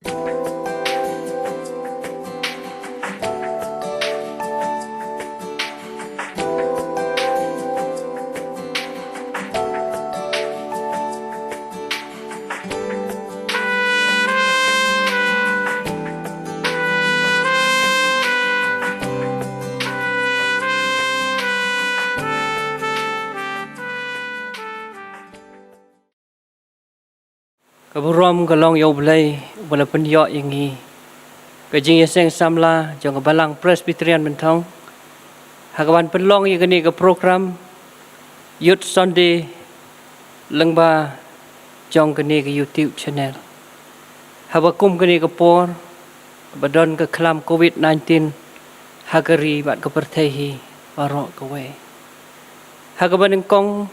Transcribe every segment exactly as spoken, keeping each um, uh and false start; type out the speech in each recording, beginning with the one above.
Ka burom ka long ïa U Blei, uba la pynïoh ïa ngi ka jingïaseng samla jong ka Balang Presbyterian Mynthong, ha kaban pynlong ïa kane ka program Youth Sunday lyngba jong kane ka YouTube channel. Haba kum kane ka por, ba don ka khlam covid nineteen ha ka ri bad ka pyrthei hi baroh kawei. Ha kaba nyngkong,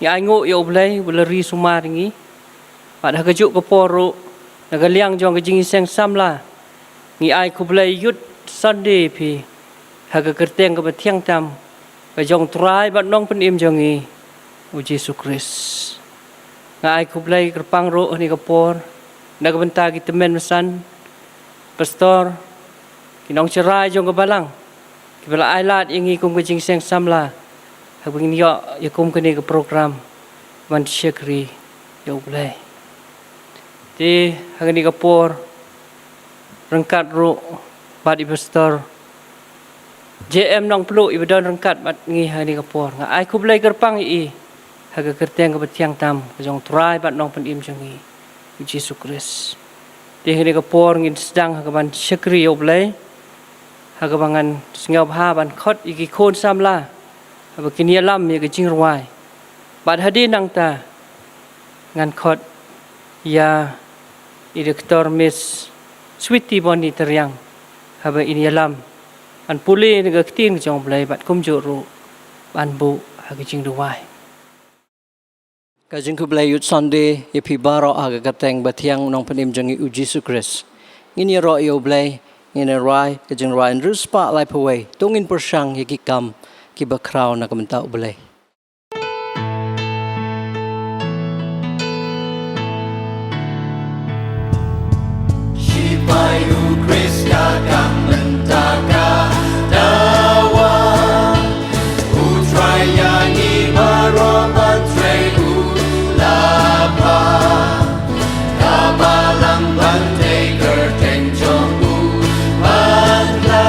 ngi ainguh ïa U Blei uba la ri sumar ïa ngi. Bad ha kajuh ka por ruh, na ka liang jong ka jingïaseng samla, ngi ai khublei Youth Sunday ïa phi ha ka kyrteng kaba thiang tam ka jong U Trai bad Nongpynim jong ngi, U Jisu Khrist. Nga ai khublei kyrpang ruh ha kane ka por na ka bynta ki tymmen basan, pastor, ki nongshakri jong ka balang, kiba la ai lad ïa ngi kum ka jingïaseng samla haba ngin ïoh ïa kum kane ka program ban shakri ïa U Blei. Te ha kane ka por, ryngkat ruh bad i pastor J M Nongpluh iba don ryngkat bad ngi ha kane ka por, nga ai khublei kyrpang ïa i ha ka kyrteng kaba thiang tam ka jong U Trai bad Nongpynim jong ngi, U Jisu Khrist. Te ha kane ka por ngin sdang ha kaban shakri ïa U Blei ha kaba ngan sngewbha ban khot ïa ki khun samla haba kin ïalam ïa ka jingrwai. Bad hadien nangta ngan khot ïa i Doctor Miss Sweety Boni Tyrïang haba in ïalam ban pule na ka ktien ka jong U Blei bad kumjuh ruh ban buh ha ka jingrwai. Ka jingkhublei Youth Sunday ïa phi baroh ha ka kyrteng bathiang Nongpynim jong ngi U Jisu Khrist. Ngin ïaroh ïa U Blei, ngin ïarwai ka jingrwai hynriew spah laiphew wei, to ngin pyrshang ïa ki kam kiba khraw na ka bynta U Blei. Shipai U Khrist ka kam mynta ka dawa. U Trai ïa ngi baroh ban trei u la pha. Ka balang ban tei kyrteng jong u ban la.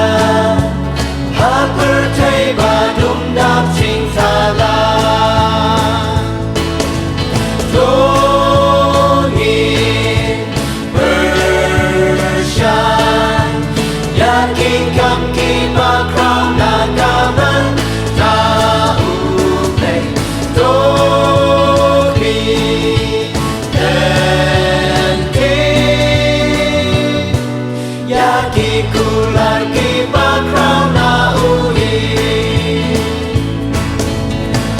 Ha pyrthei ba dum dap jingthala. To ngin pyrshang ïa ki kam kiba khraw na ka bynta U Blei. To ngin lynti ïa ki kular kiba khraw na u hi.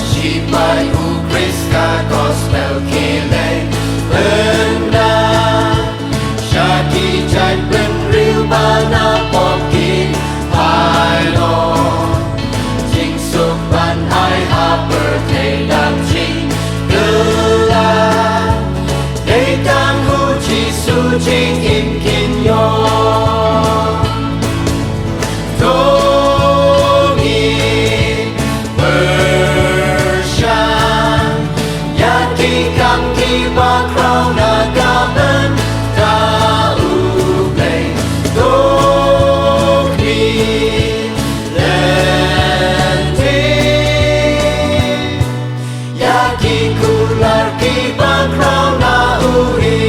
Shipai U Khrist ka gospel ki leh pynda sha ki jaitbynriew ba na pop ki pynlong. Jingsuk ban ai ha pyrthei dap jingkylla. Dei tang u Jisu jingim kin ïoh. To ngin pyrshang ïa ki kam kiba khraw na ka bynta U Blei. To ngin lynti ïa ki kular kiba khraw na u hi.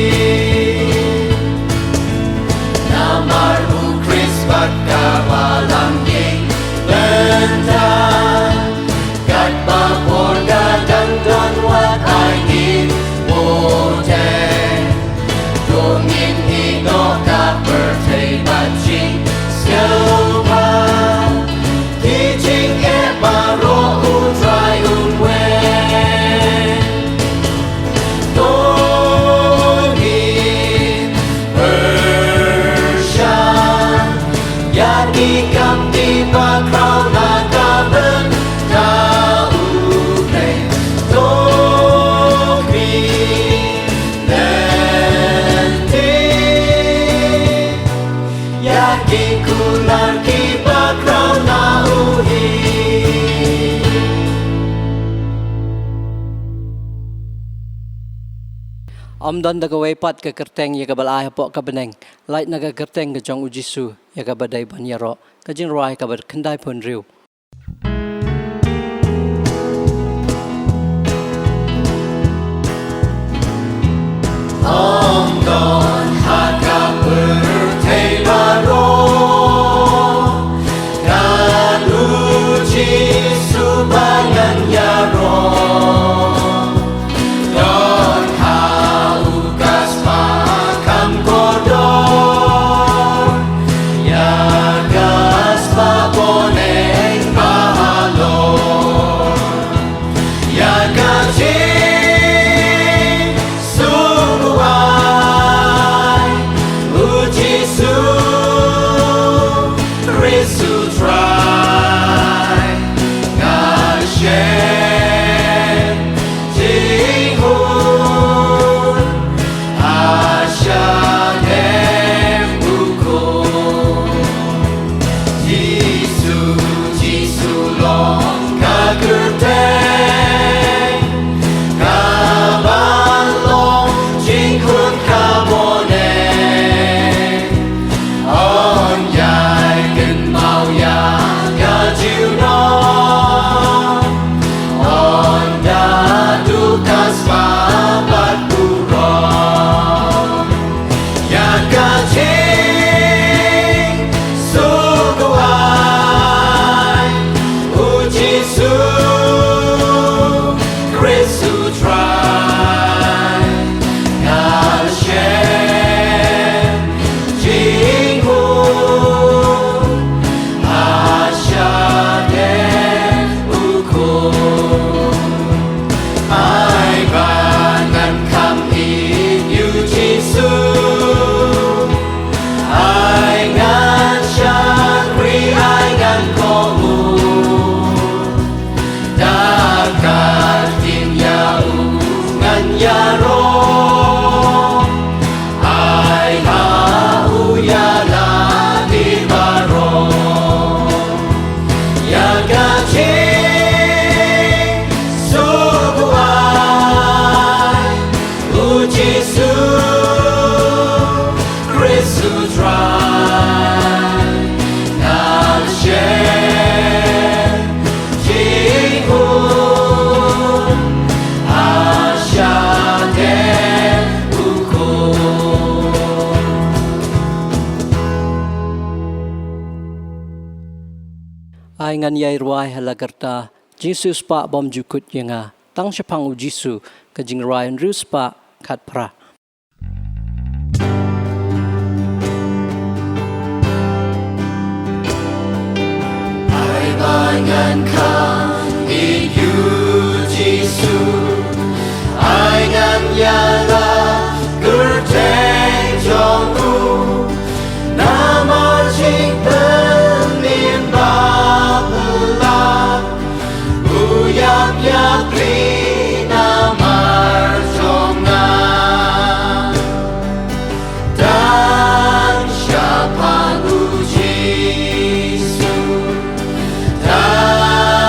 Ym don da kawei pat ka kyrteng ïa kaba la ai hapoh ka bneng, lait na ka kyrteng ka jong U Jisu, ïa kaba dei ban ïaroh. Ka jingrwai kaba khyndai phew hynriew. Ong don ha ka pyrthei baroh, kan U Jisu ba ngan ïaroh. Don ha u ka spah kham kordor, ïa ka spah bneng bahalor. Ïa ka jingsuk u ai, U Jisu Khrist U Trai, ngan shem jinghun ha shadem u khun. Jisu, Jisu long ka kyrteng, kaba long jingkhun ka bneng. Yn ïai kynmaw ïa ka junom, ynda duh ka spah bad burom. Ïa ka jingsuk u ai, U Jisu Khrist U Trai, ngan shem jinghun ha shadem u khun. Ai ba ngan kham ïeit ïa U Jisu, ai ngan shakri, ai ngan kohnguh. Da ka ktien ïa u ngan ïaroh, ai ha u ïa la ki baroh. Ïa ka jingsuk u ai, U Jisu Khrist U Trai, ngan shem jinghun ha shadem u khun. Ai ngan ïai rwai ha la ka rta, Jingsiew spah bym ju kut ïa nga, tang shaphang U Jisu, ka jingrwai hynriew spah khatphra. Ai ba ngan kham ïeit ïa U Jisu, ai ngan ïalap kyrteng jong u, namar jingpynim ba phylla u ïap ïa phi namar jong nga. Tang shaphang U Jisu, tang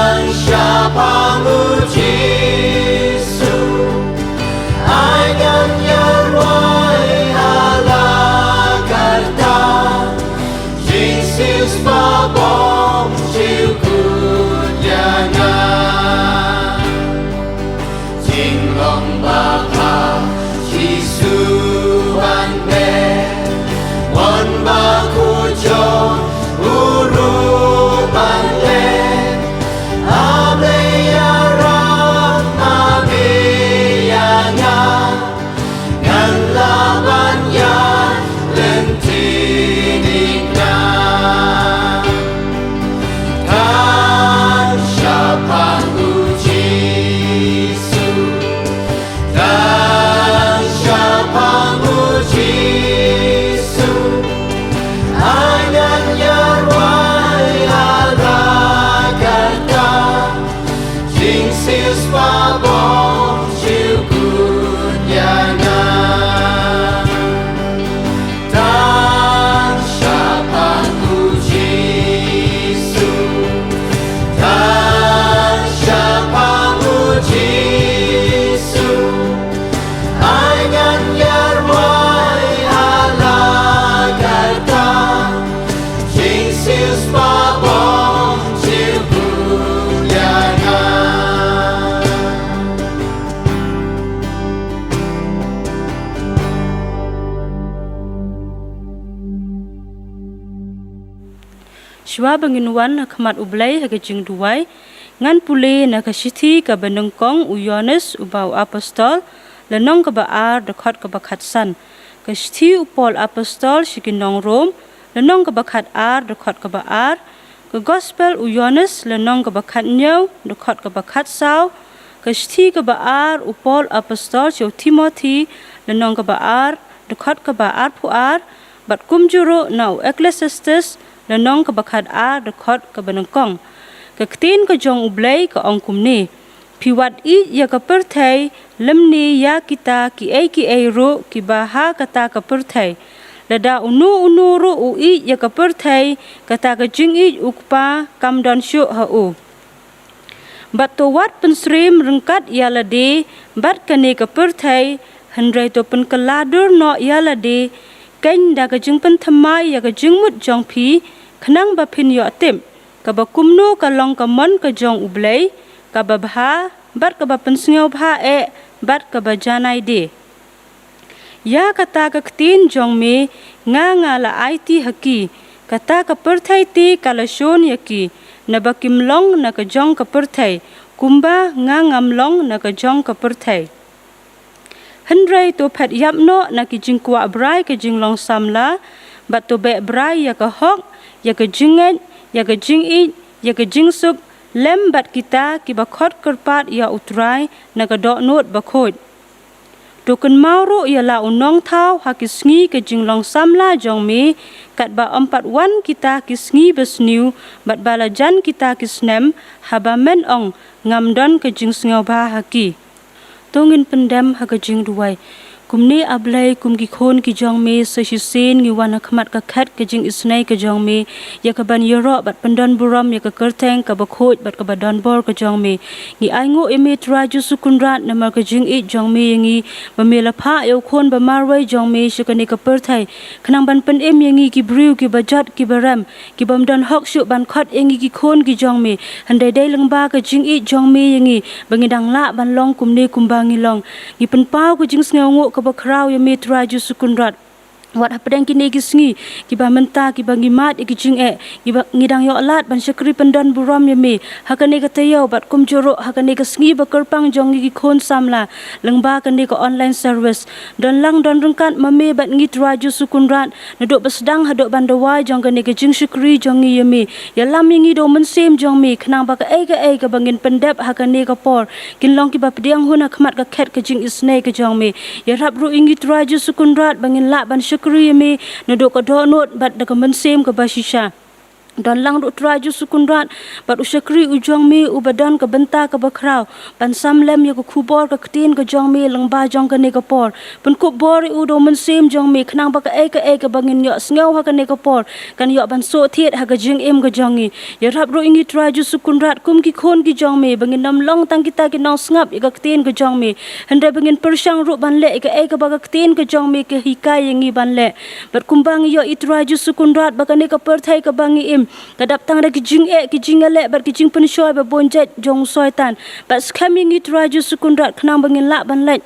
Shuwa ba ngin wan ha khmat U Blei ha ka jingduwai, ngan pule na ka shithi kaba nyngkong u Ïoannis uba u apostol, lynnong kaba ar, dkhot kaba khatsan. Ka shithi u Paul apostol sha ki nong Rom, lynnong kaba khatar, dkhot kaba ar. Ka gospel u Ïoannis, lynnong kaba khathynñiew, dkhot kaba khatsaw. Ka shithi kaba ar u Paul apostol sha u Timothi, lynnong kaba ar, dkhot kaba arphew ar. Bad kumjuh ruh na u Ekklesiastes, lynnong kaba khatar, dkhot kaba nyngkong. Ka ktien ka jong U Blei ka ong kumne: Phi wad ïeit ïa ka pyrthei, lymne ïa kita kiei kiei ruh kiba ha kata ka pyrthei. Lada uno uno ruh u ïeit ïa ka pyrthei, kata ka jingïeit U Kpa kam don shuh ha u. Bad to wat pynsyriem ryngkat ïa lade bad kane ka pyrthei, hynrei to pynkylla dur noh ïa lade, keiñ da ka jingpynthymmai ïa ka jingmut jong phi, khnang ba phin ïoh tip kaba kumno ka long ka mon ka jong U Blei, kaba bha, bad kaba pynsngewbha eh, bad kaba janai de. Ïa kata ka ktien jong me nga, nga la aiti ha ki. Kata ka pyrthei te ka la shun ïa ki, naba kim long na ka jong ka pyrthei, kumba nga ngam long na ka jong ka pyrthei. Hynrei to phet ïap noh na ki jingkwah brai ka jinglong samla, bad to beh brai ïa ka hok, ïa ka jingngeit, ïa ka jingïeit, ïa ka jingsuk, lem bad kita kiba khot kyrpad ïa U Trai na ka dohnud bakhuid. To kynmaw ruh ïa la u nongthaw ha ki sngi ka jinglong samla jong me, katba ym pat wan kita ki sngi basniew, bad ba la jan kita ki snem, haba men ong, ngam don ka jingsngewbha ha ki. To ngin pyndem ha ka jingduwai. Kumne A Blei, kum ki khun ki jong me, sa shisien ngi wan ha khmat ka khet ka jingisynei ka jong me, ïa kaban ïaroh bad pyndon burom ïa ka kyrteng kaba khuid bad kaba donbor ka jong me. Ngi ainguh ïa me Trai Jisu Kynrad namar ka jingïeit jong me ïa ngi, ba me la phah ïa u khun ba marwei jong me sha kane ka pyrthei, khnang ban pynim ïa ngi ki briew kiba jot kiba rem, kibym don hok shuh ban khot ïa ngi ki khun ki jong me. Hynrei dei lyngba ka jingïeit jong me ïa ngi ba ngi dang lah ban long kumne kumba ngi long. Ngi pynpaw ka jingsngewnguh kaba khraw ïa me Trai Jisu Kynrad. Wat hapdeng kine ki sngi kiba mynta kiba ngi mad ïa ki jingeh, ngi ba, ngi dang ïoh lad ban shakri pyndon burom ïa me ha kane ka taïew bad kumjuh ruh ha kane ka sngi ba kyrpang jong ngi ki khun samla lyngba kane ka online service. Don lang don ryngkat ma me bad ngi Trai Jisu Kynrad, naduh ba sdang haduh ban dawa jong kane ka jingshakri jong ngi ïa me. Ïalam ïa ngi da u Mynsiem jong me, khnang ba kaei kaei kaba ngin pyndep ha kane ka por, kin long kiba pdiang hun ha khmat ka khet ka jingisynei ka jong me. Ïarap ruh ïa ngi Trai Jisu Kynrad ba ngin lah ban shakri ïa me naduh ka dohnud bad da ka mynsiem kaba shisha. Don lang ruh Trai Jisu Kynrad bad u shakri u jong me uba don ka bynta kaba khraw ban sam lem ïa ka khubor ka ktien ka jong me lyngba jong kane ka por. Pynkup bor ïa u da u Mynsiem jong me, khnang ba kaei kaei kaba ngin ïohsngew ha kane ka por kan ïoh ban suk thied ha ka jingim ka jong ngi. Ïarap ruh ïa ngi Trai Jisu Kynrad kum ki khun ki jong me, ba ngin ym long tang kita ki nongsngap ïa ka ktien ka jong me, hynrei ba ngin pyrshang ruh ban leh ïa kaei kaba ka ktien ka jong me ka hikai ïa ngi ban leh. Bad kumba ngi ïohi Trai Jisu Kynrad ba kane ka pyrthei kaba ngi im ka dap tang da ki jingeh, ki jingïaleh bad ki jingpynshoi ba bun jait jong u Soitan. Bad skhem ïa ngi Trai Jisu Kynrad khnang ba ngin lah ban lait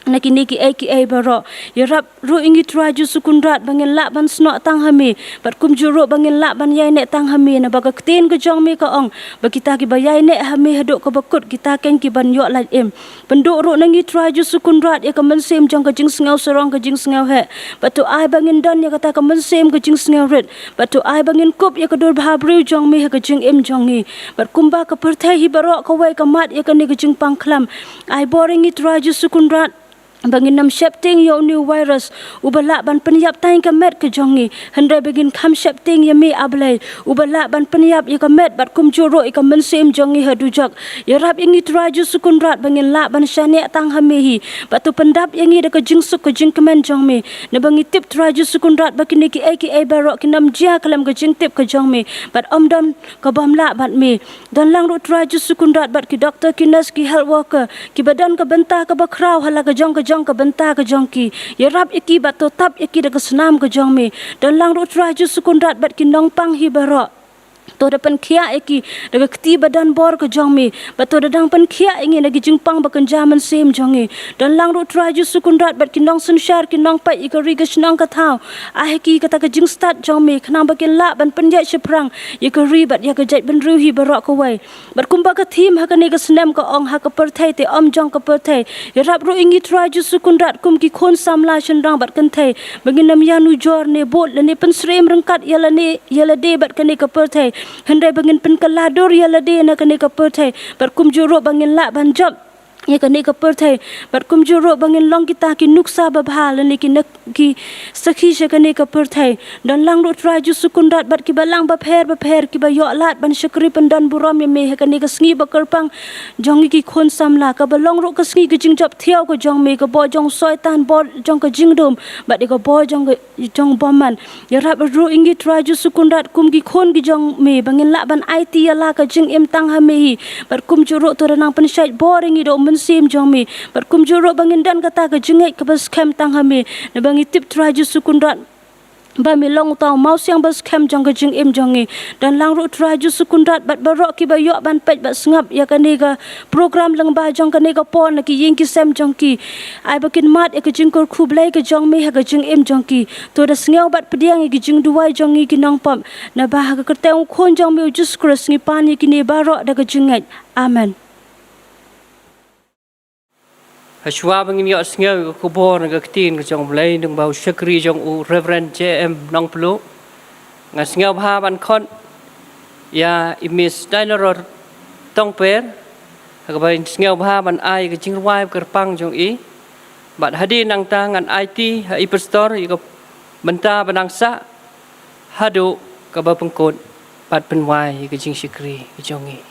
na kine kiei kiei baroh. Ïarap ruh ïa ngi Trai Jisu Kynrad ba ngin lah ban snoh tang ha me, bad kumjuh ruh ba ngin lah ban ïaineh tang ha me, naba ka ktien ka jong me ka ong ba kita kiba ïaineh ha me haduh kaba kut, kita keiñ kiban ïoh lait im. Pynduh ruh na ngi Trai Jisu Kynrad ïa ka mynsiem jong ka jingsngew sarong ka jingsngew heh, bad to ai ba ngin don ïa kata ka mynsiem ka jingsngew rit, bad to ai ba ngin kup ïa ka dur bha briew jong me ha ka jingim jong ngi. Bad kumba ka pyrthei hi baroh kawei ka mad ïa kane ka jingpang khlam, ai bor ïa ngi Trai Jisu Kynrad ba ngin ym sheptieng ïa une u virus uba lah ban pynïap tang ïa ka met ka jong ngi, hynrei ba ngin kham sheptieng ïa me A Blei uba lah ban pynïap ïa ka met bad kumjuh ruh ïa ka mynsiem jong ngi ha dujok. Ïarap ïa ngi Trai Jisu Kynrad ba ngin lah ban shaniah tang ha me hi, bad to pyndap ïa ngi da ka jingsuk ka jingkmen jong me, naba ngi tip Trai Jisu Kynrad ba kine kiei kiei baroh kin ym jia khlem ka jingtip ka jong me, bad ym don kabym lah bad me. Don lang ruh Trai Jisu Kynrad bad ki doktor, ki nurse, ki health worker kiba don ka bynta kaba khraw ha la ka jong ka jong ka bynta ka jong ki. Ïarap ïa ki bad to tap ïa ki da ka snam ka jong me. Don lang ruh Trai Jisu Kynrad bad ki nongpang hi baroh To da pynkhiah ïa ki da ka kti ba don bor ka jong me, bad to da dang pynkhiah ïa ngi na ki jingpang ba kynja mynsiem jong ngi. Don lang ruh Trai Jisu Kynrad bad ki nongsynshar, ki nongpeit ïa ka ri ka shnong ka thaw. Ai ha ki kata ka jingstad jong me, khnang ba kin lah ban pynïaid shaphrang ïa ka ri bad ïa ka jaitbynriew hi baroh kawei. Bad kumba ka theme ha kane ka snem ka ong ha ka pyrthei te ym jong ka pyrthei. Ïarap ruh ïa ngi Trai Jisu Kynrad kum ki khun samla shynrang bad kynthei, ba ngin ym ïanujor ne bud lane pynsyriem ryngkat ïa lane ïa lade bad kane ka pyrthei, hynrei ba ngin pynkylla dur ïa lade na kane ka pyrthei. Bad kumjuh ruh ba ngin lah ban jop ïa kane ka pyrthei. Bad kumjuh ruh ba ngin long kita ki nuksa babha lane ki nek ki sakhi sha kane ka pyrthei. Don lang ruh Trai Jisu Kynrad bad ki balang bapher bapher kiba ïoh lad ban shakri pyndon burom ïa me ha kane ka sngi ba kyrpang jong ngi ki khun samla, kaba long ruh ka sngi ka jingjop thiaw ka jong me, ka bor jong Soitan, bor jong ka jingdum bad ïa ka bor jong ka jong bymman. Ïarap ruh ïa ngi Trai Jisu Kynrad kum ki khun ki jong me, ba ngin lah ban aiti ïa la ka jingim tang ha me hi. Bad kumjuh ruh to da nang pynshait bor ïa ngi da u Mynsiem jong me. Bad kumjuh ruh ba ngin don kata ka jingngeit kaba skhem tang ha me. Naba ngi tip Trai Jisu Kynrad ba me long uta u mawsiang ba skhem jong ka jingim jong ngi. Don lang ruh Trai Jisu Kynrad bad baroh kiba ïoh ban peit bad sngap ïa kane ka program lyngba jong kane ka por na ki ïing ki sem jong ki. Ai ba kin mad ïa ka jingkyrkhu Blei ka jong me ha ka jingim jong ki. To da sngew bad pdiang ïa ki jingduwai jong ngi ki nongpop, naba ha ka kyrteng u Khun jong me u Jisu Khrist ngi pan ïa kine baroh da ka jingngeit. Amen. Hashwa ba ngin ïoh sngew ïa ka khubor na ka ktien ka jong U Blei, lyngba u shakri jong u Reverend J M Nongpluh, nga sngew bha ban khot ïa i Miss Dailaror Tongper, ha kaba in sngew bha ban ai ka jingrwai kyrpang jong i. Bad hadien nangta ngan aiti ha i pastor ïa ka bynta ba nang sah haduh kaba pynkut bad pynwai ïa ka jingshakri ka jong i.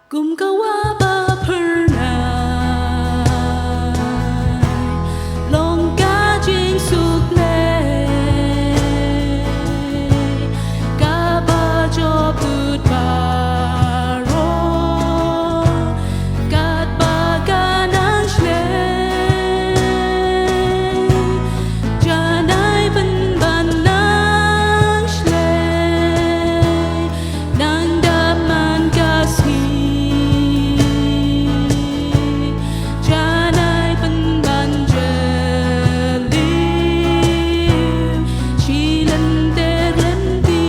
Kum ka wah ba phyrnai, long ka jingsuk lei, kaba jop lut baroh, katba ka nang shlei, janai pynban nang shlei. Nang dap man ka sngi, janai pynban jylliew, shi lynter lynti.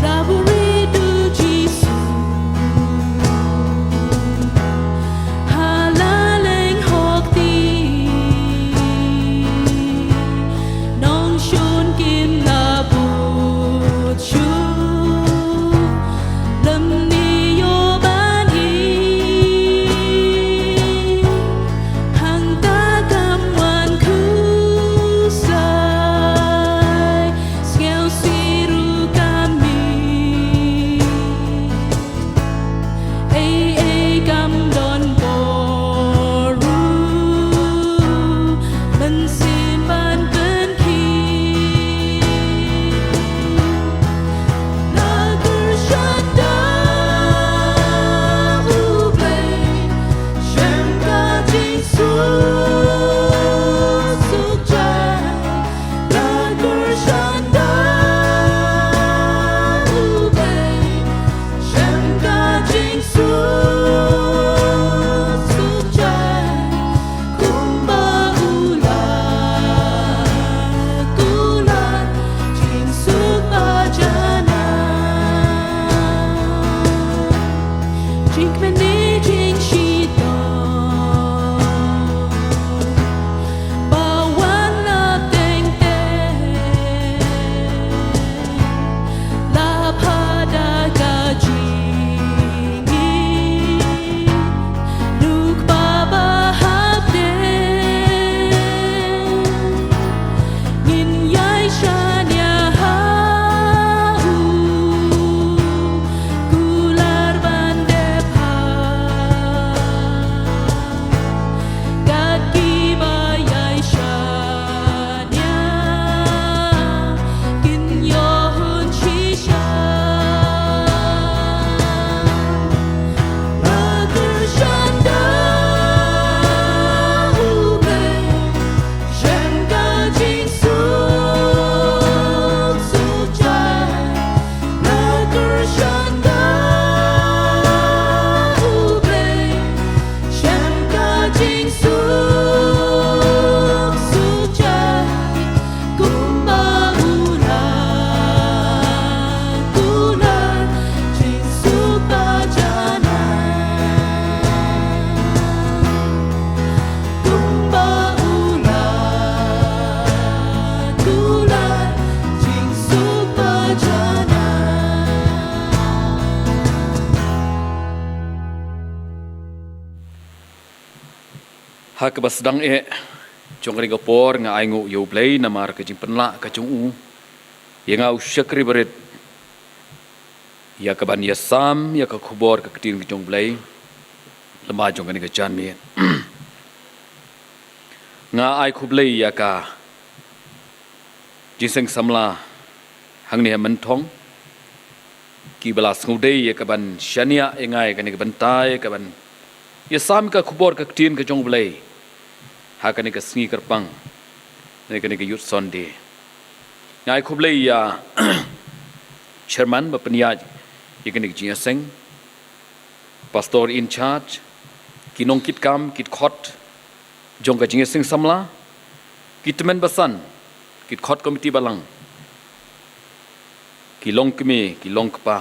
La buhrieh u Jisu ha la lyngngoh ti, nongshun kim la bud shuh, lymne ïoh ban ïeit. Hangta kam wan khuslai, sngewsih ruh kam mih. Ei ei kam don bor ruh, mynsiem ban pynkhih. La kyrshan da U Blei, shem ka jingsuk suk jai. La kyrshan da U Blei, shem ka jingsuk suk jai. Kumba u la kular, jingsuk ba janai. Jingkmen ne jingshitom ba wan la teng teng, la phah da ka jingim, Luka ba hapdeng, ngin ïai shaniah ha u, kular ban dep ha Ha kaba sdang eh jong kane ka por nga ainguh ïa U Blei namar ka jingpynlah ka jong u ïa nga u shakri barit ïa kaban ïasam ïa ka khubor ka ktien ka jong U Blei lyngba jong kane ka janmiet. Nga ai khublei ïa ka Jingseng samla hangne ha Mynthong kiba la sngewdei ïa kaban shaniah ïa nga ïa kane ka bynta ïa kaban ïasam ka khubor ka ktien ka jong U Blei ha kane ka sngi kyrpang, ne kane ka Youth Sunday. Nga ai khublei ïa chairman ba pynïaid ïa kane ka jingïaseng, pastor in charge, ki nongkitkam, ki dkhot jong ka jingïaseng samla, ki tymmen basan, ki dkhot komiti balang, ki longkmie, ki longkpa,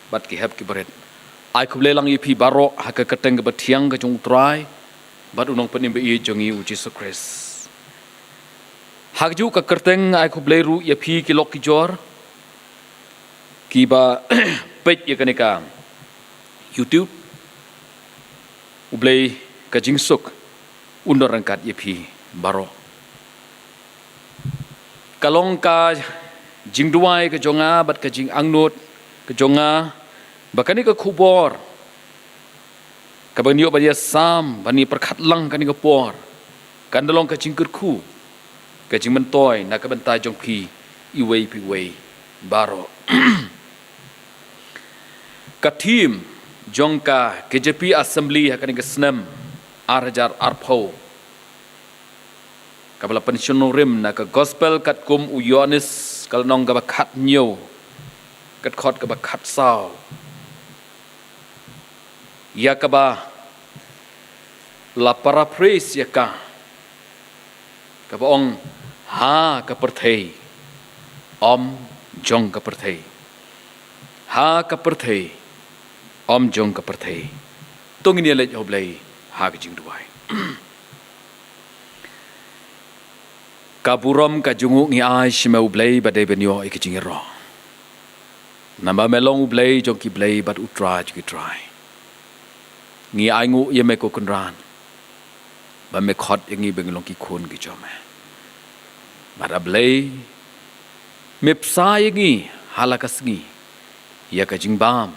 bad ki hep ki barit. Ai khublei lang ïa phi baroh ha ka kyrteng kaba thiang ka jong U Trai bad U Nongpynim ba ïeit jong ngi U Jisu Khrist. Ha kajuh ka kyrteng ai khublei ruh ïa phi ki lok ki jor kiba peit ïa kane ka YouTube. U Blei ka jingsuk un don ryngkat ïa phi baroh. Ka long ka jingduwai ka jong nga bad ka jingangnud ka jong nga ba kane ka khubor kaba ngi ïoh ban ïasam, ban ïa pyrkhat lang kane ka por, kan da long ka jingkyrkhu, ka jingmyntoi na ka bynta jong phi iwei pa iwei baroh. Ka theme jong ka K J P Assembly ha kane ka snem ar hajar arphew kaba la pynshong nongrim na ka Gospel katkum u Ïoannis ka lynnong kaba khathynñiew, ka dkhot kaba khatsaw, ïa kaba la paraphrase ïa ka, kaba ong, ha ka pyrthei, ym jong ka pyrthei. Ha ka pyrthei, ym jong ka pyrthei. To ngin ïaleit ha U Blei ha ka jingduwai. Ka burom ka jong u ngi ai sha me U Blei ba dei ban ïoh ïa ka jingïaroh. Namar me long U Blei jong ki blei bad U Trai jong ki trai. Ngi ainguh ïa me ko Kynrad ba me khot ïa ngi ba ngi long ki khun ki jong me. Bad A Blei, me bsa ïa ngi ha la ka sngi ïa ka jingbam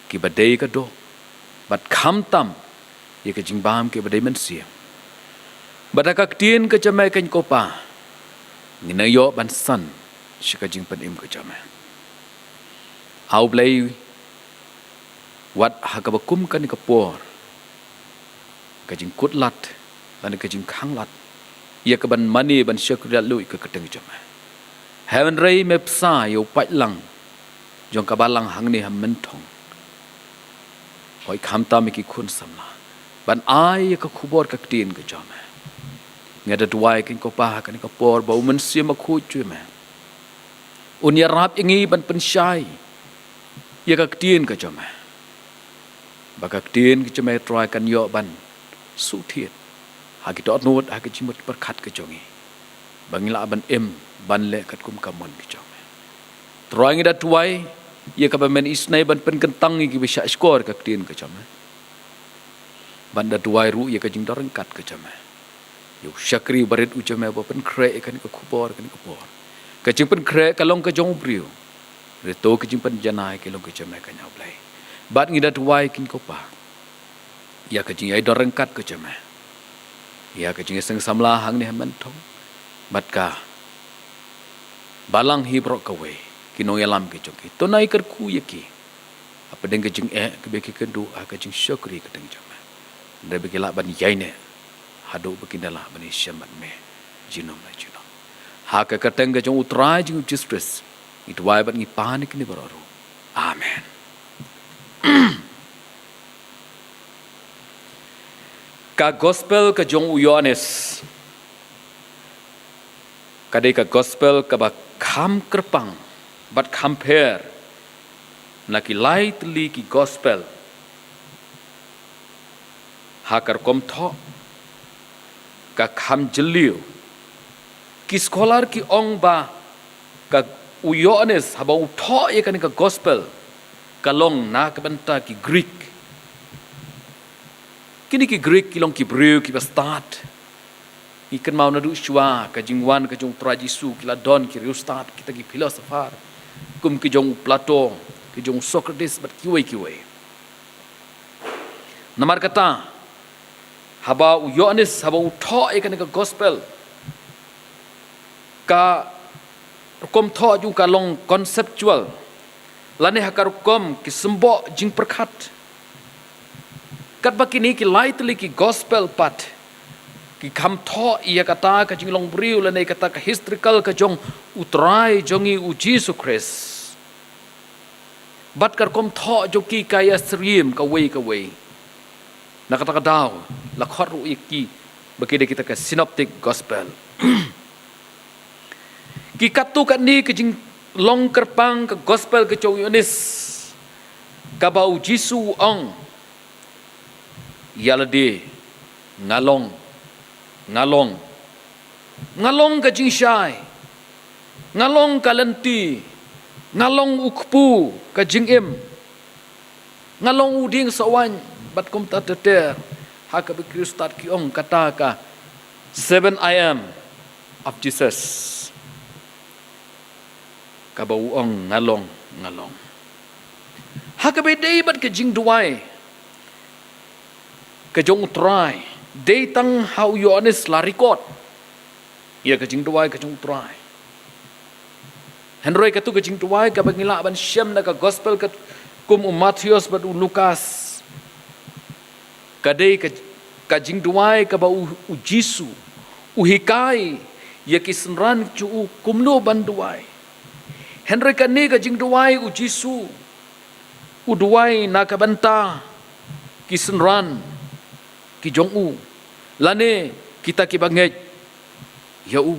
kiba dei ka doh, bad khamtam ïa ka jingbam kiba dei mynsiem. Bad ha ka ktien ka jong me keiñ ko Pa, ngin ïoh ban san sha ka jingpynim ka jong me. A U Blei, wat ha kaba kum kane ka por, ka jingkut lad lane ka jingkhang lad ïa kaban mane ban shakri lad luid ka kyrteng jong me. Hynrei me bsa ïa u paidlang jong ka balang hangne ha Mynthong. Hooid, khamtam ïa ki khun samla ban ai ïa ka khubor ka ktien ka jong me. Nga da duwai keiñ ko Pa ha kane ka por ba u Mynsiem Bakhuid jong me un ïarap ïa ngi ban pynshai ïa ka ktien ka jong me, ba ka ktien ka jong me Trai kan ïoh ban suk thied ha ki dohnud, ha ki jingmut pyrkhat ka jong ngi, ba ngin lah ban im ban leh katkum ka mon ka jong me. Trai, ngi da duwai ïa kaba men isynei ban pynkyntang ïa kiba shahshkor ka ktien ka jong me, bad da duwai ruh ïa ka jingdon ryngkat ka jong me ïa u shakri barit u jong me ba pynkhreh ïa kane ka khubor kane ka por. Ka jingpynkhreh ka long ka jong u briew, hynrei to ka jingpynjanai ka long ka jong me keiñ A Blei. Bad ngi da duwai keiñ ko Pa ïa ka jingïadon ryngkat ka jong me ïa ka jingïaseng samla hangne ha Mynthong bad ka balang hi baroh kawei, ki nongïalam ki jong ki. To nai kyrkhu ïa ki hapdeng ka jingeh kaba ki kynduh ha ka jingshakri ka kyrteng jong me, hynrei ba ki lah ban ïaineh haduh ba kin da lah ban ïashem bad me junom la junom. Ha ka kyrteng ka jong u Trai jong ngi u Jisu Khrist ngi duwai bad ngi pan ïa kine baroh ruh. Amen. Ka Gospel ka jong u Ïoannis ka dei ka Gospel kaba kham kyrpang bad kham pher na ki lai tylli ki Gospel. Ha ka rukom thoh ka kham jylliew. Ki scholar ki ong ba ka u Ïoannis haba u thoh ïa kane ka Gospel ka long na ka bynta ki Greek. Kine ki Greek ki long ki briew kiba stad. Ngi kynmaw naduh shuwa ka jingwan ka jong u Trai Jisu ki la don ki riewstad, kita ki philosopher, kum ki jong u Plato, ki jong u Socrates bad kiwei kiwei. Namar kata, haba u Ïoannis, haba u thoh ïa kane ka gospel, ka rukom thoh jong u ka long conceptual, lane ha ka rukom ki symboh jingpyrkhat. Katba kine ki lai tylli ki gospel pat ki kham thoh ïa kata ka jinglong briew lane kata ka historical ka jong u Trai jong ngi u Jisu Khrist. Bad ka rukom thoh jong ki ka ïa syriem kawei kawei. Na kata ka daw la khot ruh ïa ki ba ki dei kita ka synoptic gospel. Ki katto katne ka jinglong kyrpang ka gospel ka jong u Ïoannis, kaba u Jisu u ong, ïa lade, nga long, nga long, nga long ka jingshai, nga long ka lynti, nga long u kpu ka jingim, nga long u dieng sawaiñ, bad kumta ter ter. Ha kaba ki riewstad ki ong kata ka seven I am of Jesus. Kaba u ong nga long, nga long. Ha kaba dei bad ka jingduwai ka jong u Trai, dei tang ha u Ïoannis la record ïa ka jingduwai ka jong u Trai. Hynrei katu ka jingduwai kaba ngi lah ban shem na ka gospel ka kum u Mathaios bad u Lukas, ka dei ka, ka jingduwai kaba u, u Jisu u hikai ïa ki synran jong u kumno ban duwai. Hynrei kane ka jingduwai u Jisu u duwai na ka bynta ki synran ki jong u, lane kita kiba ngeit ïa u.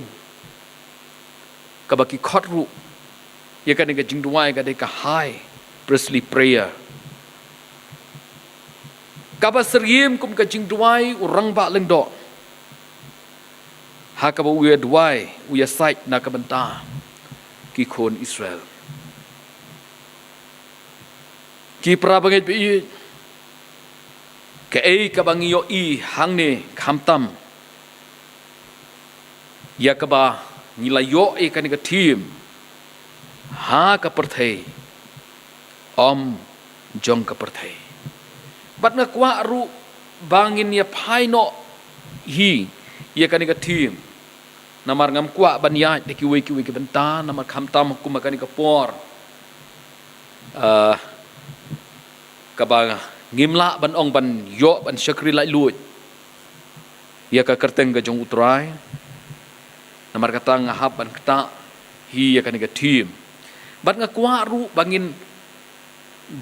Kaba ki khot ruh ïa kane ka jingduwai ka dei ka High Priestly Prayer, kaba syriem kum ka jingduwai u rangbah lyngdoh, ha kaba u ïa duwai, u ïa sait na ka bynta ki khun Israel. Ki para bangeit ba ïeit, kaei kaba ngi ïohi hangne khamtam ïa kaba ngi la ïoh ïa kane ka theme, ha ka pyrthei, ym jong ka pyrthei. Bad nga kwah ruh ba ngin ïa phai noh hi ïa kane ka theme. Namar ngam kwah ban ïaid da kiwei kiwei ki bynta, namar khamtam kum ha kane ka por, ah, kaba ngim lah ban ong ban ïoh ban shakri laitluid ïa ka kyrteng ka jong u Trai. Namar kata nga hap ban ktah hi ïa kane ka theme. Bad nga kwah ruh ba ngin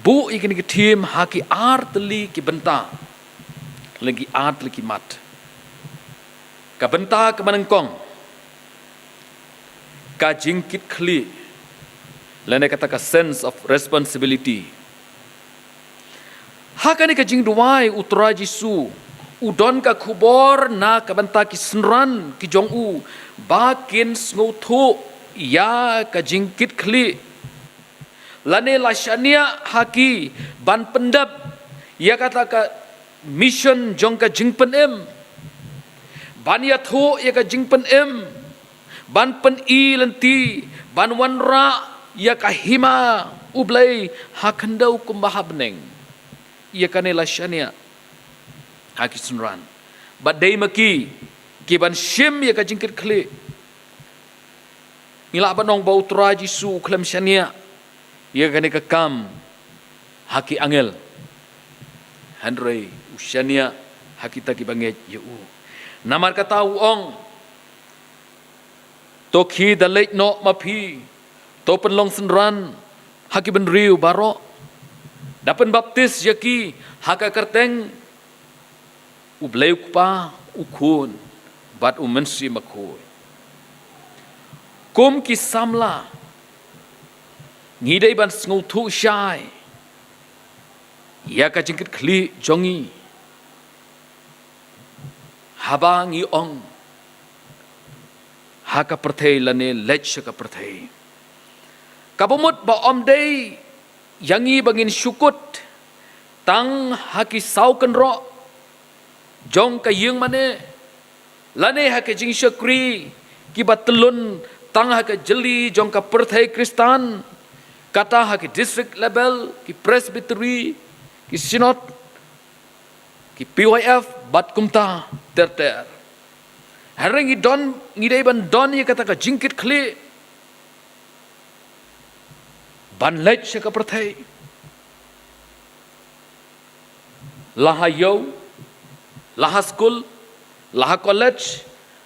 buh ïa kane ka theme ha ki ar tylli ki bynta, lane ki ar tylli ki mat. Ka bynta kaba nyngkong, ka jingkitkhlieh, lane kata ka sense of responsibility. Ha kane ka jingduwai u Trai Jisu u don ka khubor na ka bynta ki synran ki jong u, ba kin sngewthuh ïa ka jingkitkhlieh, lane la shaniah ha ki ban pyndep ïa kata ka mission jong ka jingpynim, ban ïathuh ïa ka jingpynim, ban pyni lynti, ban wanrah ïa ka hima U Blei ha khyndew kumba ha bneng. Ïa kane la shaniah ha ki synran. Bad dei ma ki ki ban shim ïa ka jingkitkhlieh. Ngi lah ban ong ba u Trai Jisu u khlem shaniah ïa kane ka kam ha ki angel, hynrei u shaniah ha kita kiba ngeit ïa u. Namar kata u ong, to khie da leit noh ma phi, to pynlong synran ha ki bynriew baroh, da pynbaptis ïa ki ha ka kyrteng U Blei u Kpa, u Khun bad u Mynsiem Bakhuid. Kum ki samla, ngi dei ban sngewthuh shai ïa ka jingkitkhlieh jong ngi haba ngi ong ha ka pyrthei lane leit sha ka pyrthei. Kaba mut ba ym dei ïa ngi ba ngin shu kut tang ha ki saw kynroh jong ka ïing mane, lane ha ka jingshakri kiba tyllun tang ha ka jylli jong ka pyrthei Khristan, kata ha ki district level, ki presbytery, ki synod, ki P Y F bad kumta ter ter. Hynrei ngi don, ngi dei ban don ïa kata ka jingkitkhlieh ban leit sha ka pyrthei. La ha ïew, la ha skul, la ha college,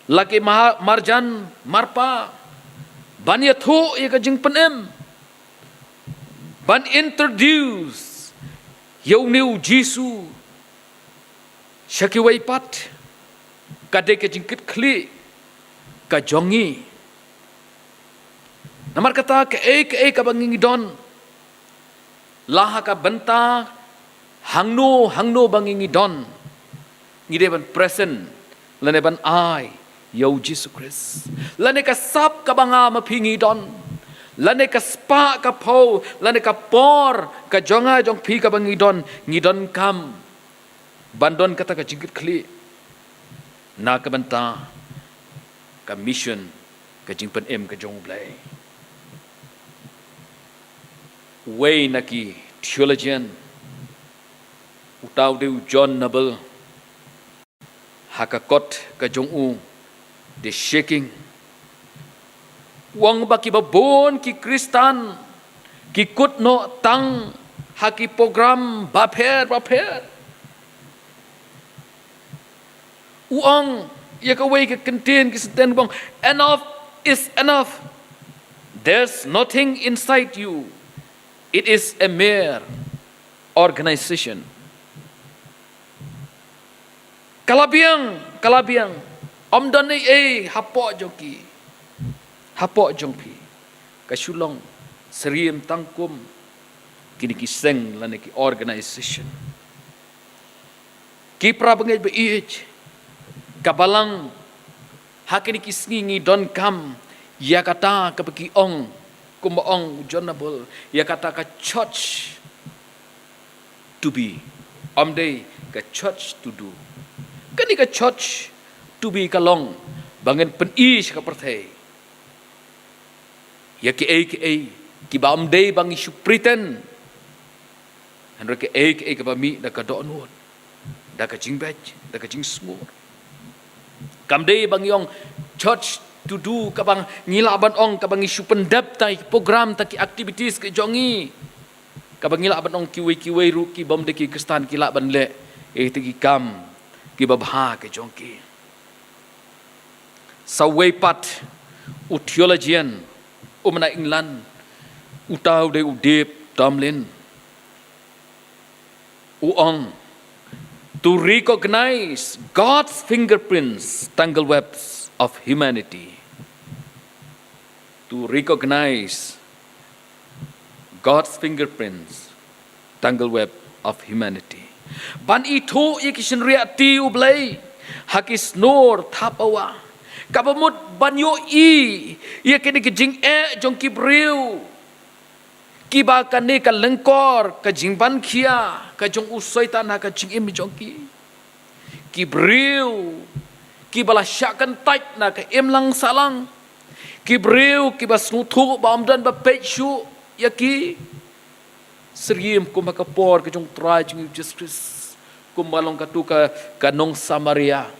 la ki ma-, marjan marpa, ban ïathuh ïa ka jingpynim, ban introduce ïa une u Jisu sha kiwei pat, ka dei ka jingkitkhlieh ka jong ngi. Namar kata kaei kaei kaba ngi don, la ha ka bynta hangno hangno ba ngi don, ngi dei ban present lane ban ai ïa u Jisu Khrist. Lane ka sap kaba nga ma phi ngi don, lane ka spah ka phew, lane ka por ka jong nga jong phi kaba ngi don, ngi donkam ban don kata ka jingkitkhlieh na ka bynta ka mission, ka jingpynim ka jong U Blei. Uwei na ki theologian, uta u dei u John Noble, ha ka kot ka jong u, The Shaking, u ong ba kiba bun ki Khristan ki kut noh tang ha ki program bapher bapher. U ong ïa kawei ka kyntien, ki senten, u ong, "Enough is enough. There's nothing inside you. It is a mere organization." Ka la biang, ka la biang. Ym don ei ei hapoh jong ki, hapoh jong phi. Ka shu long syriem tang kum kine ki seng lane ki organization. Ki para bangeit ba ïeit, ka balang, ha kine ki sngi ngi donkam ïa kata kaba ki ong, kumba ong u John Noble, ïa kata ka church to be, ym dei ka church to do. Kane ka church to be ka long ba ngin pyni sha ka pyrthei ïa kiei kiei kiba ym dei ba ngi shu pretend, hynrei kiei kiei kaba mih da ka dohnud, da ka jingbeit, da ka jingsngur. Kam dei ba ngi ong church to do kaba ngi lah ban ong, kaba ngi shu pyndep tang ki program, tang ki activities ki jong ngi, kaba ngi lah ban ong kiwei kiwei ruh kibym dei ki Khristan ki lah ban leh ïa kita ki kam kiba bha ki jong ki. Sa uwei pat u theologian, um, na England, uta u dei u Dave Tomlin, u ong, "To recognize God's fingerprints, tangled webs of humanity." To recognize God's fingerprints, tangled web of humanity. Ban ithuh ïa ki shynriahti U Blei ha ki snor thaphawa. Kaba mut ban ïohi ïa kine ki jingeh jong ki briew, kiba kane ka lyngkor ka jingban khia ka jong u Soitan ha ka jingim jong ki. Ki briew kiba la shah kyntait na ka imlang sahlang. Ki briew kiba sngewthuh ba ym don ba peit shuh ïa ki. Syriem kumba ka por ka jong u Trai jong ngi u Jisu Khrist, kumba long katu ka, ka nong Samaria,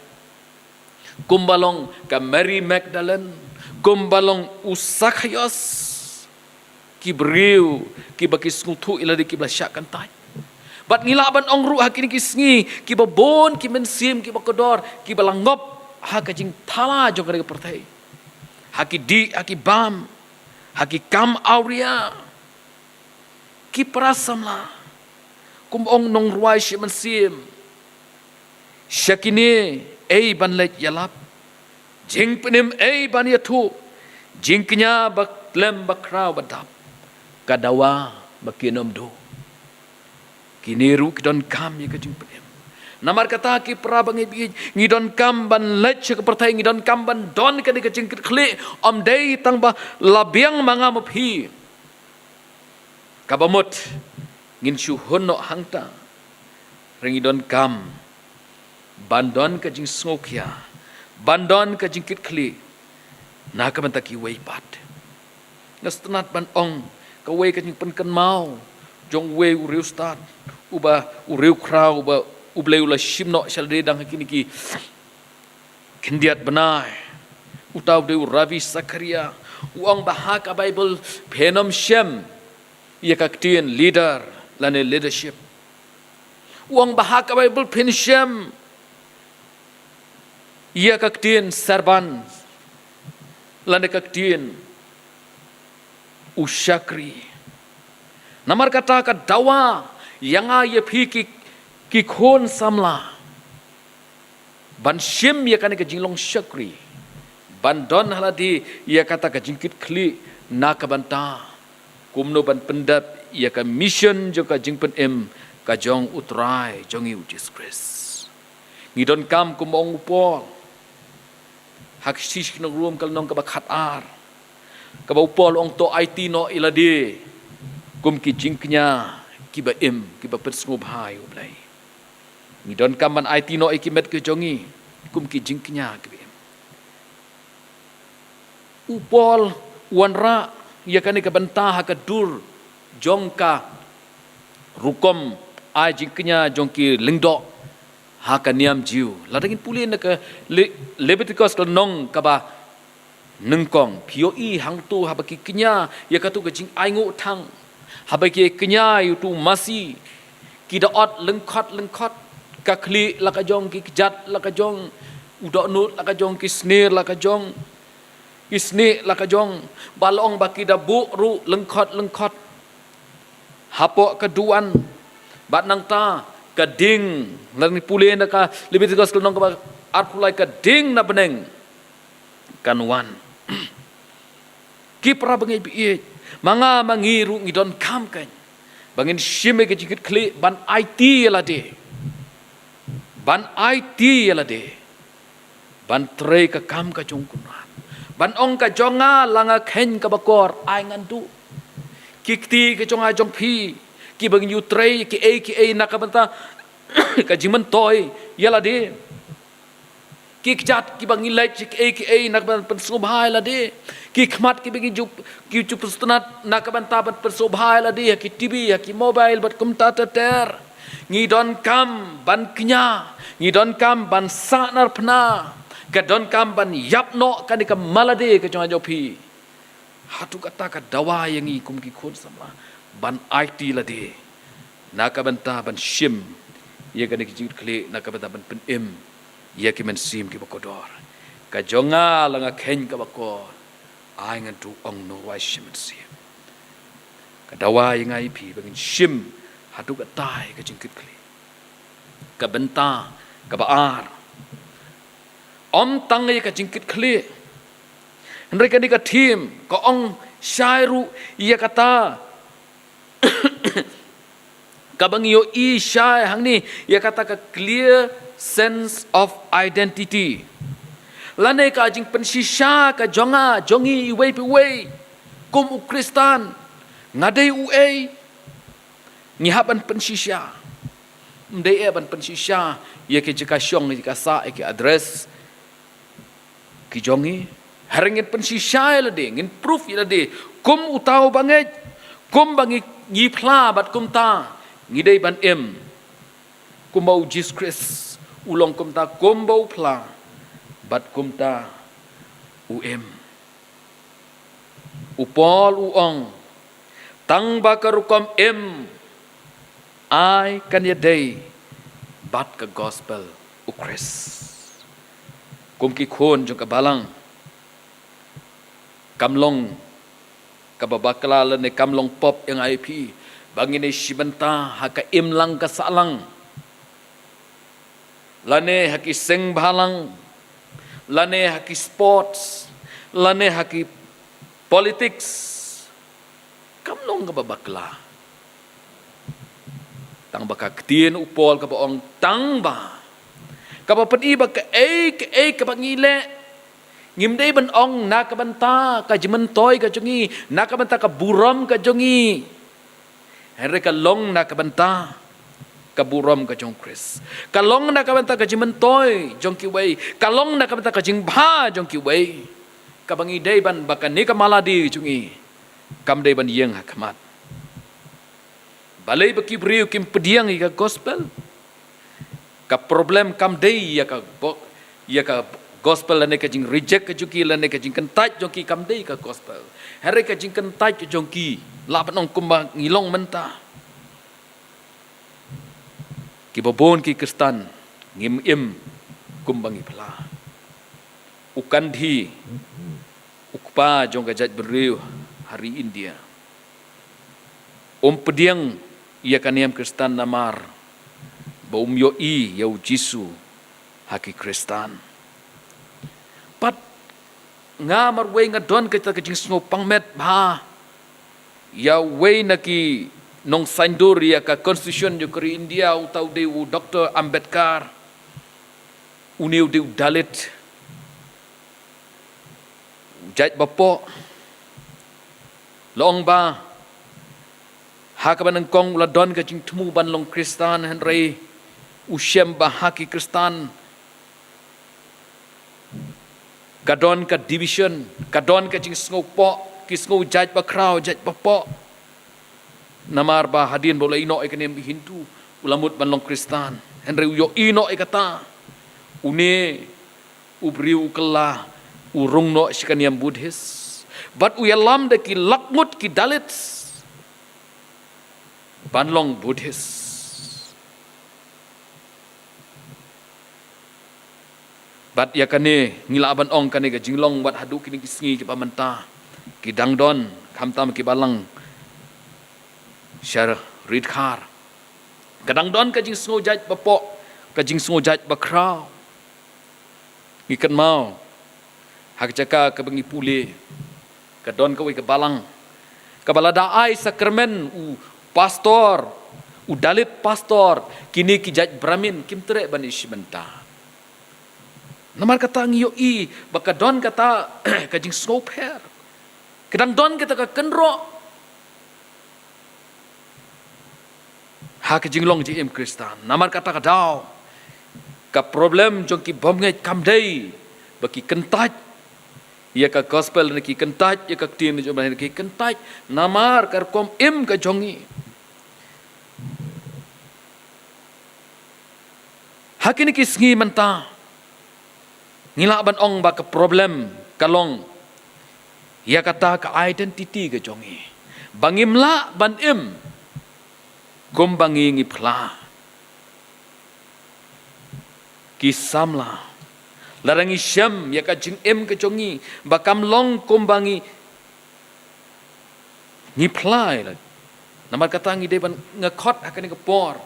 kumba long ka Mary Magdalene, kumba long u Sakhaios. Ki briew kiba ki sngewthuh ïa lade kiba la shah kyntait. Bad ngi lah ban ong ruh ha kine ki sngi, kiba bun ki mynsiem kiba kordor kiba la ngop ha ka jingthala jong ka pyrthei, ha ki dih, ha ki bam, ha ki kam awria. Ki para samla, kum ong nongrwai shi mynsiem, sha kine ei ban leit ïalap, jingpynim ei ban ïathuh, jingkñia ba khlem ba khraw ba dap, ka dawa ba kin ym duh. Kine ruh ki donkam ïa ka jingpynim. Namar kata ki para bangeit, ngi donkam ban leit sha ka pyrthei, ngi donkam ban don kane ka jingkitkhlieh, ym dei tang ba la biang ma nga ma phi, kaba mut ngin shu hun noh hangta. Hynrei ngi donkam ban don ka jingsngewkhia, ban don ka jingkitkhlieh na ka bynta kiwei pat. Nga sngewtynnat ban ong kawei ka jingpynkynmaw jong uwei u riewstad, uba u riewkhraw, uba U Blei u la shim noh sha lade dang ha kine ki khyndiat bnai. Uta u dei u Ravi Zacharias. U ong ba ha ka Baibl phin ym shem ïa ka ktien leader lane leadership. U ong ba ha ka Baibl phin shem ïa ka ktien servant lane ka ktien u shakri. Namar kata ka dawa ïa nga ïa phi ki, ki khun samla ban shim ïa kane ka jinglong shakri, ban don ha lade ïa kata ka jingkitkhlieh na ka bynta kumno ban pyndep ïa ka mission jong ka jingpynim ka jong U Trai jong ngi U Jisu Khrist. Ngi donkam, kum ong u Paul ha ki Shi Shnong Rom ka lynnong kaba khatar, kaba u Paul u ong to aiti noh ïa lade kum ki jingkñia kiba im, kiba pynsngewbha ïa U Blei. Ngi donkam ban aiti noh ïa ki met ki jong ngi kum ki jingkñia kiba im. U Paul u wanrah ïa kane ka bynta ha ka dur jong ka rukom ai jingkñia jong ki lyngdoh ha ka niam Jiw. Lada ngin pule na ka Le-, Leviticus ka lynnong kaba nyngkong, phi ïohi hangto haba ki kñia ïa kato ka jingainguh thang, haba ki kñia ïa uto u masi, ki da ot lyngkhot lyngkhot, ka khlieh la ka jong, ki kjat la ka jong, u dohnud la ka jong, ki snier la ka jong, ki snieh la ka jong, ba la ong ba ki da buh ruh lyngkhot lyngkhot hapoh ka duwan. Bad nangta ka ding, lada ngi pule na ka Leviticus ka lynnong kaba arphew lai, ka ding na bneng kan wan. Ki para bangeit ba ïeit, ma nga ma ngi ruh ngi donkam kan ba ngin shim ïa ka jingkitkhlieh ban aiti ïa lade, ban aiti ïa lade, ban trei ka kam ka jong U Kynrad, ban ong ka jong nga la nga kheiñ kaba kor, ai ngan duh. Ki kti ka jong nga jong phi kiba ngin ïoh trei kiei kiei na ka bynta ka jingmyntoi ïa lade. Ki kjat kiba ngi leit kiei kiei na ka bynta pynsngewbha ïa lade. Ki khmat kiba ngi ju, ki ju pynsngewtynnat na ka bynta ban pynsngewbha ïa lade ha ki T V, ha ki mobile bad kumta ter ter. Ngi donkam ban kñia, ngi donkam ban sahnarphna, ka donkam ban ïap noh kane ka malade ka jong nga jong phi. Hato kata ka dawa ïa ngi kum ki khun samla ban aiti lade na ka bynta ban shim ïa kane ka jingkitkhlieh, na ka bynta ban pynim ïa ki mynsiem kiba kordor. Ka jong nga la nga kheiñ kaba kor, ai ngan duh, ong u nongrwai shimet mynsiem. Ka dawa ïa nga ïa phi ba ngin shim hato kata ïa ka jingkitkhlieh. Ka bynta kaba ar, ym tang ïa ka jingkitkhlieh, hynrei kane ka theme ka ong shai ruh ïa kata kaba ngi ïohi shai hangne, ïa kata ka clear sense of identity, lane ka jingpynshisha ka jong nga jong ngi iwei pa iwei kum u Khristan. Nga dei uei? Ngi hap ban pynshisha. Ym dei eh ban pynshisha ïa ki jaka shong, ïa ki jaka sah, ïa ki address ki jong ngi. Hynrei ngin pynshisha ïa lade, ngin proof ïa lade kum uta u bangeit, kumba ngi, ngi phla bad kumta ngi dei ban im. Kumba u Jisu Khrist u long kumta, kumba u phla bad kumta u im. U Paul u ong, tang ba ka rukom im ai kan ïadei bad ka gospel u Khrist. Kum ki khun jong ka balang, kam long kaba bakla lane kam long pop ïa nga ïa phi ba ngin ïa shim bynta ha ka imlang ka sahlang, lane ha ki seng bhalang, lane ha ki sports, lane ha ki politics. Kam long kaba bakla. Tang ba ka ktien u Paul kaba ong tang ba, kaba pyni ba kaei kaei kaba ngi leh, ngim dei ban ong na ka bynta ka jingmyntoi ka jong ngi, na ka bynta ka burom ka jong ngi, hynrei ka long na ka bynta ka burom ka jong Khrist. Ka long na ka bynta ka jingmyntoi jong kiwei. Ka long na ka bynta ka jingbha jong kiwei. Kaba ngi dei ban ba kane ka maladi jong ngi kam dei ban ïeng ha khmat. Balei ba ki briew kim pdiang ïa ka gospel? Ka problem kam dei ïa ka bo-, ïa ka gospel lane ka jing reject ka jong ki lane ka jingkyntait jong ki, kam dei ka gospel. Hynrei ka jingkyntait ka jong ki, lah ban ong kumba ngi long mynta. Kiba bun ki Khristan ngim im kumba ngi phla. U Gandhi, u kpa jong ka jaitbynriew ha ri India, um pdiang ïa ka niam Khristan namar ba um ïohi ïa u Jisu ha ki Khristan. Pat nga marwei nga don kata ka jingsngewpang met bha ïa uwei na ki nongsaiñdur ïa ka constitution jong ka ri India, uta u dei u Doctor Ambedkar. Une u dei u Dalit, u jait bapoh. La ong ba ha kaba nyngkong u la don ka jingthmu ban long Khristan, hynrei u shem ba ha ki Khristan ka don ka division, ka don ka jingsngewpoh, ki sngew jait bakhraw, jait bapoh. Namar ba hadien ba u la ïehnoh ïa ka niam Hindu, u la mut ban long Khristan. Hynrei u ïohi noh ïa kata. Une u briew u kylla, u rung noh sha ka niam Buddhist. Bad u ïalam da ki lak ngut ki Dalit ban long Buddhist. Bad ïa kane ngi lah ban ong kane ka jinglong wat haduh kine ki sngi kiba mynta ki dang don, khamtam kiba lang sha ri dkhar. Ka dang don ka jingsngew jait bapoh, ka jingsngew jait bakhraw. Ngi kynmaw ha ka jaka kaba ngi pule, ka don kawei ka balang kaba lada ai sakramen u pastor, u Dalit pastor, kine ki jait Brahmin kim treh ban ïashim bynta. Namar kata ngi ïohi ba ka don kata ka jingsngewpher, ka dang don kata ka kynroh ha ka jinglong jingim Khristan. Namar kata ka daw, ka problem jong ki bymngeit kam dei ba ki kyntait ïa ka gospel ne ki kyntait ïa ka ktien jong U Blei, ki kyntait namar ka rukom im ka jong ngi. Ha kine ki sngi mynta ngi lah ban ong ba ka problem ka long ïa kata ka identity ka jong ngi, ba ngim lah ban im kumba ngi ngi phla. Ki samla, lada ngi shem ïa ka jingim ka jong ngi ba kam long kumba ngi ngi phla ïa lade. Namar kata ngi dei ban, nga khot ha kane ka por,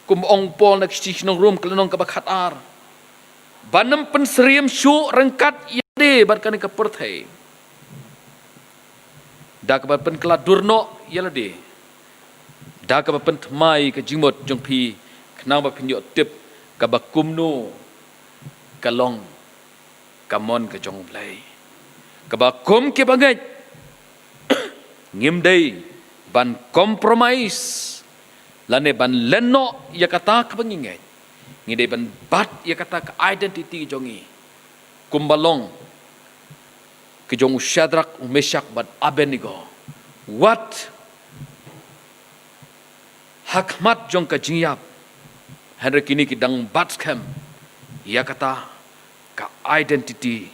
kum ong Paul na ka shithi sha ki nong Rom ka lynnong kaba khatar, ban ym pynsyriem shuh ryngkat ïa lade bad kane ka pyrthei, da kaba pynkylla dur noh ïa lade, da kaba pynthymmai ka jingmut jong phi, khnang ba phin ïoh tip kaba kumno ka long ka mon ka jong U Blei, kaba kum ki bangeit ngim dei ban compromise lane ban len noh ïa kata kaba ngi ngeit. Ngi dei ban bat ïa kata ka identity jong ngi, kumba long ka jong u Shadrak, u Meshak bad Abednego. Wat ha khmat jong ka jingïap, hynrei kine ki dang bat skhem ïa kata ka identity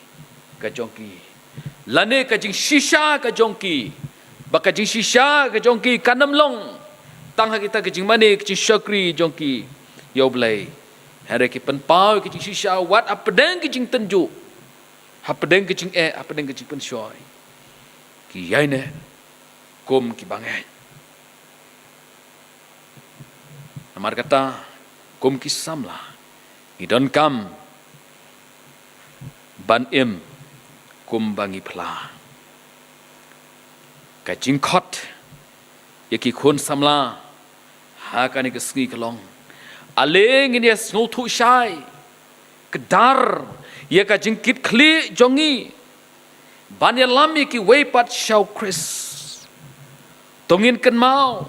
ka jong ki, lane ka jingshisha ka jong ki, ba ka jingshisha ka jong ki kan ym long tang ha kita ka jingmane ka jingshakri jong ki ïa U Blei, hynrei ki pynpaw ka jingshisha wat hapdeng ka jingtynjuh, hapdeng ka jingeh, hapdeng ka jingpynshoi, ki ïaineh kum ki bangeit. Namar kata, kum ki samla, ngi donkam ban im kumba ngi phla. Ka jingkhot ïa ki khun samla ha kane ka sngi ka long, ale ngin ïa sngewthuh shai, kdar ïa ka jingkitkhlieh jong ngi ban ïalam ïa kiwei pat sha U Khrist. To ngin kynmaw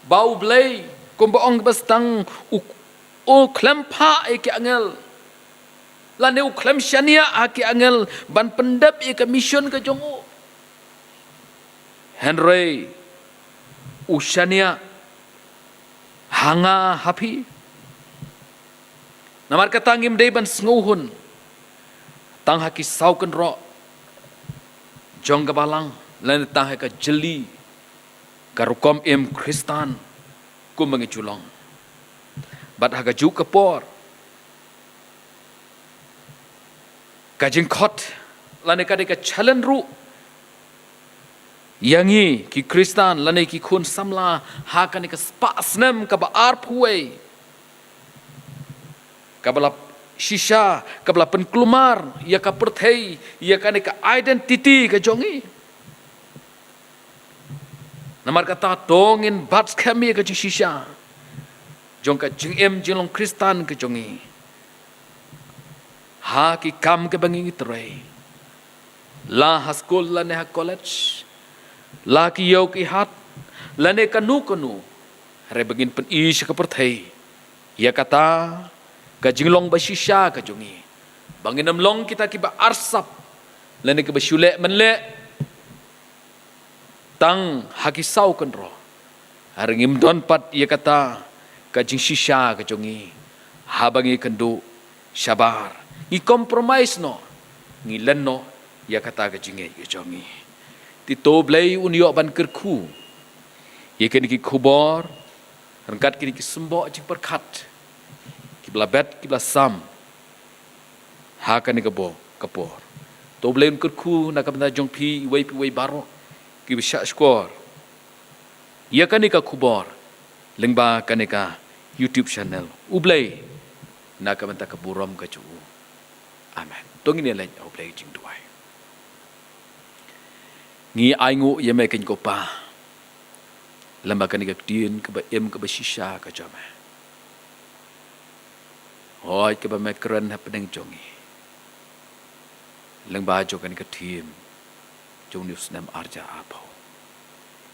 ba U Blei Kumba ong ba sdang u, u khlem phah ïa ki angel, lane u khlem shaniah ha ki angel ban pyndep ïa ka mission ka jong u. Hynrei u shaniah ha nga ha phi. Namar kata ngim dei ban sngewhun tang ha ki saw kynroh jong ka balang, lane tang ha ka jylli ka rukom im Khristan kumba ngi ju long. Bad ha kajuh ka por, ka jingkhot lane ka dei ka challenge ruh ïa ngi ki Khristan lane ki khun samla ha kane ka spah snem kaba arphew wei, kaba la shisha, kaba la pynkulmar ïa ka pyrthei, ïa kane ka identity ka jong ngi. Namar kata to ngin bat skhem ïa ka jingshisha jong ka jingim jinglong Khristan ka jong ngi ha ki kam kaba ngi trei, la ha skul lane ha college, la ki ïew ki hat, lane kano kano. Hynrei ba ngin pyni sha ka pyrthei ïa kata ka jinglong ba shisha ka jong ngi, ba ngin ym long kita kiba arsap lane kiba shu leh mynleh tang ha ki saw kynroh. Hynrei ngim don pat ïa kata ka jingshisha ka jong ngi haba ngi kynduh shabar, ngi compromise noh, ngi len noh ïa kata ka jingngeit ka jong ngi. Te to Blei un ïoh ban kyrkhu ïa kine ki khubor ryngkat kine ki symboh jingpyrkhat kiba la bet kiba la sam ha kane ka bor ka por. To Blei un kyrkhu na ka bynta jong phi iwei pa iwei baroh kiba shah shkor ïa kane ka khubor lyngba kane ka YouTube channel. U Blei na ka bynta ka burom ka jong u. Amen. To ngin ïa leit ha U Blei jingduwai. Ngi ainguh ïa me keiñ ko Pa lyngba kane ka ktien kaba im kaba shisha ka jong me. Hooid kaba me kren hapdeng jong ngi lyngba jong kane ka theme jong une u snem arja apau.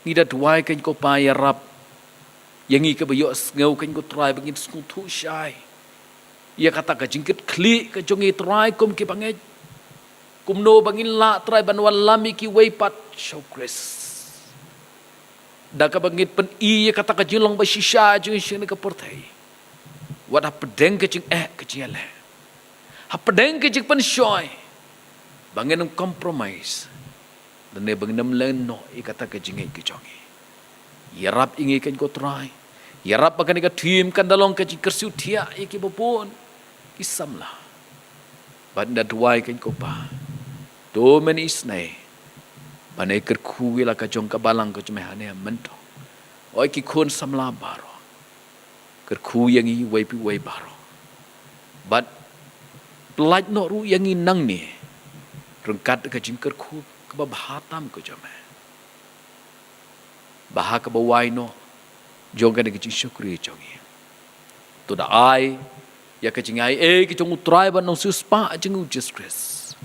Ngi da duwai keiñ ko Pa ïarap ïa ngi kaba ïohsngew keiñ ko Trai ba ngin sngewthuh shai ïa kata ka jingkitkhlieh ka jong ngi Trai kum ki bangeit. Kumno ba ngin lah Trai ban wallam ïa kiwei pat sha U Khrist da kaba ngin pyni ïa kata ka jinglong ba shisha jong ngi sha kane ka pyrthei. Wat hapdeng ka jingeh ka jingïaleh, hapdeng ka jingpynshoi, ba ngin ym compromise lane ba ngin ym len noh ïa kata ka jingngeit ka jong ngi. Ïarap ïa ngi keiñ ko Trai. Ïarap ba kane ka theme kan da long ka jingkyrsiew thiah ïa kiba bun ki samla. Bad ngi da duwai keiñ ko Pa, to men isynei ban ïa kyrkhu ïa la ka jong ka balang ka jong me hangne ha Myntong. Hooid ki khun samla baroh, kyrkhu ïa ngi iwei pa iwei baroh. Bad pyllait noh ruh ïa ngi nangne ryngkat ka jingkyrkhu kaba bha tam ka jong me, ba ha kaba wai noh jong kane ka jingshakri jong ngi, to da ai ïa ka jingaiei ka jong U Trai bad Nongsiewspah jong ngi U Jisu Khrist,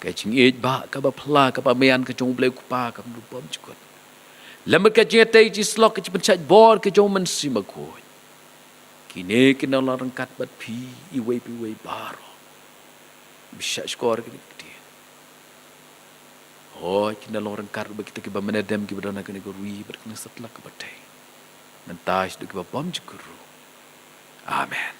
ka jingïeit ba kaba phylla kaba mian ka jong U Blei U Kpa kaba bymjukut, lem bad ka jingïatei jingsyllok ka jingpynshait bor ka jong U Mynsiem Bakhuid, kine kin da long ryngkat bad phi iwei pa iwei baroh ba shah shkor ïa kane ka ktien. Hooid kin da long ryngkat bad kita kiba mynta dem kiba don ha kane ka ri bad kane ka satlak kaba tei, mynta shaduh kiba bymjukut ruh. Amen.